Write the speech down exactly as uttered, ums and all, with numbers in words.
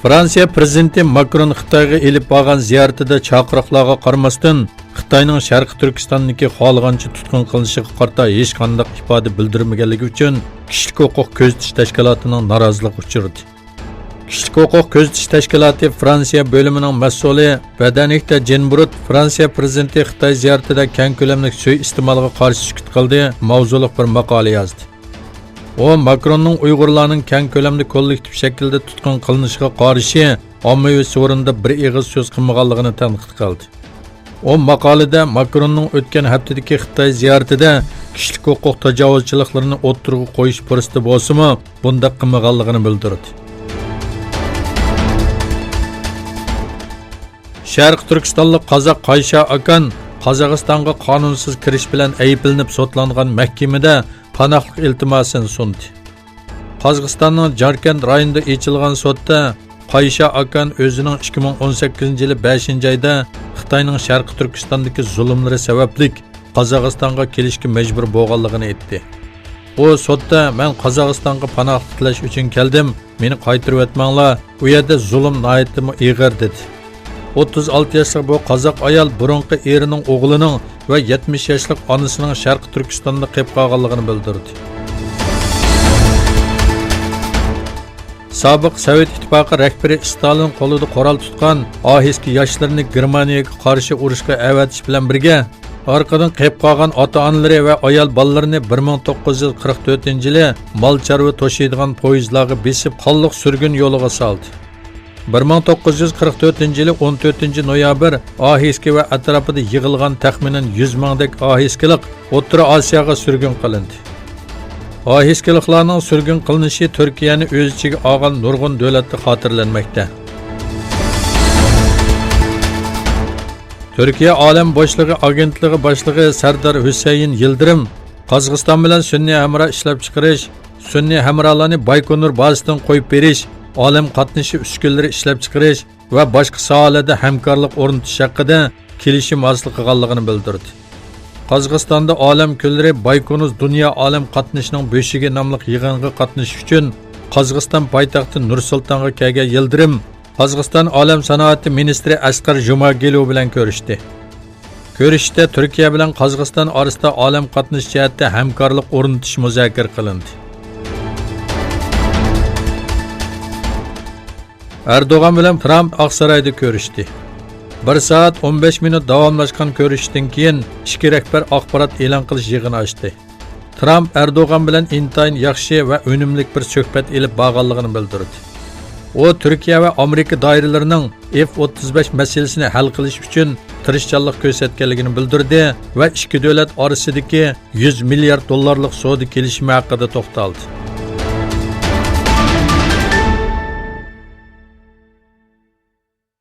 فرانسىيە پىرېزىدېنتى ماكرون خىتايغا ئېلىپ بارغان زىيارىتىدە چاقىرىقلارغا قارىماستىن، خىتاينىڭ شەرقىي تۈركىستاندىكى خالىغانچە تۇتقۇن قىلىنىشىغا قارىتا ھېچقانداق ئىپادە بىلدۈرمىگەنلىكى ئۈچۈن كىشىلىك ھوقۇق كۆزىتىش تەشكىلاتىنىڭ نارازىلىقىغا ئۇچرىدى. كىشىلىك ھوقۇق كۆزىتىش تەشكىلاتى فرانسىيە بۆلۈمىنىڭ مەسئۇلى ۋەدەنىكتە جېنبرۇت فرانسىيە پىرېزىدېنتى خىتاي زىيارىتىدە كەڭ كۆلەملىك سۇيىئىستېمالغا قارشى سۈكۈت قىلدى ماۋزۇلۇق بىر ماقالە يازدى. ئۇ ماكروننىڭ ئۇيغۇرلارنىڭ كەڭ كۆلەمدە كوللېكتىپ شەكىلدە تۇتقۇن قىلىنىشىغا قارشى ئاممىۋى سورۇندا بىر ئېغىز سۆز قىلمىغانلىقىنى تەنقىد قىلدى. ئۇ ماقالىدە ماكروننىڭ ئۆتكەن ھەپتىدىكى خىتاي زىيارىتىدە كىشىلىك ھوقۇق تاجاۋۇزچىلىقلىرىنى ئوتتۇرىغا قويۇش پۇرسىتى بولسىمۇ، بۇنداق قىلمىغانلىقىنى بىلدۈردى. شەرقىي تۈركىستانلىق قازاق قايشا ئاكان قازاقىستانغا قانۇنسىز كىرىش بىلەن ئەيىبلىنىپ سوتلانغان مەھكىمىدە پاناھلىق ئىلتىماسىنى سۇندى. قازاقىستاننىڭ جاركەنت رايونىدا ئېچىلغان سوتتا قايشا ئاكان ئۆزىنىڭ ئىككى مىڭ ئون سەككىزىنچى يىلى بەشىنچى ئايدا خىتاينىڭ شەرقىي تۈركىستاندىكى زۇلۇملىرى سەۋەبلىك قازاقىستانغا كېلىشكە مەجبۇر بولغانلىقىنى ئېيتتى. ئۇ سوتتا، «مەن قازاقىستانغا پاناھلىق تىلەش ئۈچۈن كەلدىم، مېنى قايتۇرۇۋەتمەڭلار، ئۇ يەردە زۇلۇم ناھايىتىمۇ ئېغىر» دېدى. ئوتتۇز ئالتە ياشلىق بۇ قازاق ئايال بۇرۇنقى ئېرىنىڭ ئوغلىنىڭ ۋە يەتمىش ياشلىق ئانىسىنىڭ شەرقىي تۈركىستاندا قېلىپ قالغانلىقىنى بىلدۈردى. سابىق سوۋېت ئىتتىپاقى رەھبىرى ستالىن قولىدا قورال تۇتقان ئاھىسكا ياشلىرىنى گېرمانىيەگە قارشى ئۇرۇشقا ئەۋەتىش بىلەن بىرگە، ئارقىدىن قېلىپ قالغان ئاتا-ئانىلىرى ۋە ئايال بالىلىرىنى بىر مىڭ توققۇز يۈز قىرىق تۆتىنچى يىلى مال-چارۋا توشۇيدىغان پويىزلارغا بېسىپ، قانلىق سۈرگۈن يولىغا سالدى. بىر مىڭ توققۇز يۈز قىرىق تۆتىنچى يىلى ئون تۆتىنچى نويابىر ئاھىسكا ۋە ئەتراپىدا يىغىلغان تەخمىنەن يۈز مىڭدەك ئاھىسكىلىق ئوتتۇرا ئاسىياغا سۈرگۈن قىلىندى. ئاھىسكىلىقلارنىڭ سۈرگۈن قىلىنىشى تۈركىيەنى ئۆز ئىچىگە ئالغان نۇرغۇن دۆلەتتە خاتىرىلەنمەكتە. تۈركىيە ئالەم بوشلۇقى ئاگېنتلىقى باشلىقى سەردار ھۈسەيىن يىلدىرىم قازاقىستان بىلەن سۈنئىي ھەمراھ ئىشلەپچىقىرىش، سۈنئىي ھەمراھلارنى بايكونۇر بازىسىدىن قويۇپ بېرىش، ئالەم قاتنىشى ئۈسكۈنىلىرى ئىشلەپچىقىرىش ۋە باشقا ساھەلەردە ھەمكارلىق ئورنىتىش ھەققىدە كېلىشىم ھاسىل قىلغانلىقىنى بىلدۈردى. قازاقىستاندا ئالەم كۈنلىرى بايكونۇر دۇنيا ئالەم قاتنىشىنىڭ بۆشۈكى ناملىق يىغىنغا قاتنىشىش ئۈچۈن قازاقىستان پايتەختى نۇر سۇلتانغا كەلگەن يىلدىرىم قازاقىستان ئالەم سانائىتى مىنىستىرى ئەسقەر جۇماگېلوۋ بىلەن كۆرۈشتى. كۆرۈشۈشتە تۈركىيە بىلەن قازاقىستان ئارىسىدا ئالەم قاتنىشى جەھەتتە ھەمكارلىق ئورنىتىش مۇزاكىرە قىلىندى. ئەردوغان بىلەن ترامپ ئاقسارايدا كۆرۈشتى. بىر سائەت ئون بەش مىنۇت داۋاملاشقان كۆرۈشۈشتىن كېيىن، ئىككى رەھبەر ئاخبارات ئېلان قىلىش يىغىنى ئاچتى. ترامپ ئەردوغان بىلەن ئىنتايىن ياخشى ۋە ئۈنۈملۈك بىر سۆھبەت ئېلىپ بارغانلىقىنى بىلدۈردى. ئۇ تۈركىيە ۋە ئامېرىكا دائىرىلىرىنىڭ ئېف ئوتتۇز بەش مەسىلىسىنى ھەل قىلىش ئۈچۈن تىرىشچانلىق كۆرسەتكەنلىكىنى بىلدۈردى ۋە ئىككى دۆلەت ئارىسىدىكى يۈز مىليارد دوللارلىق سودا كېلىشىمى ھەققىدە توختالدى.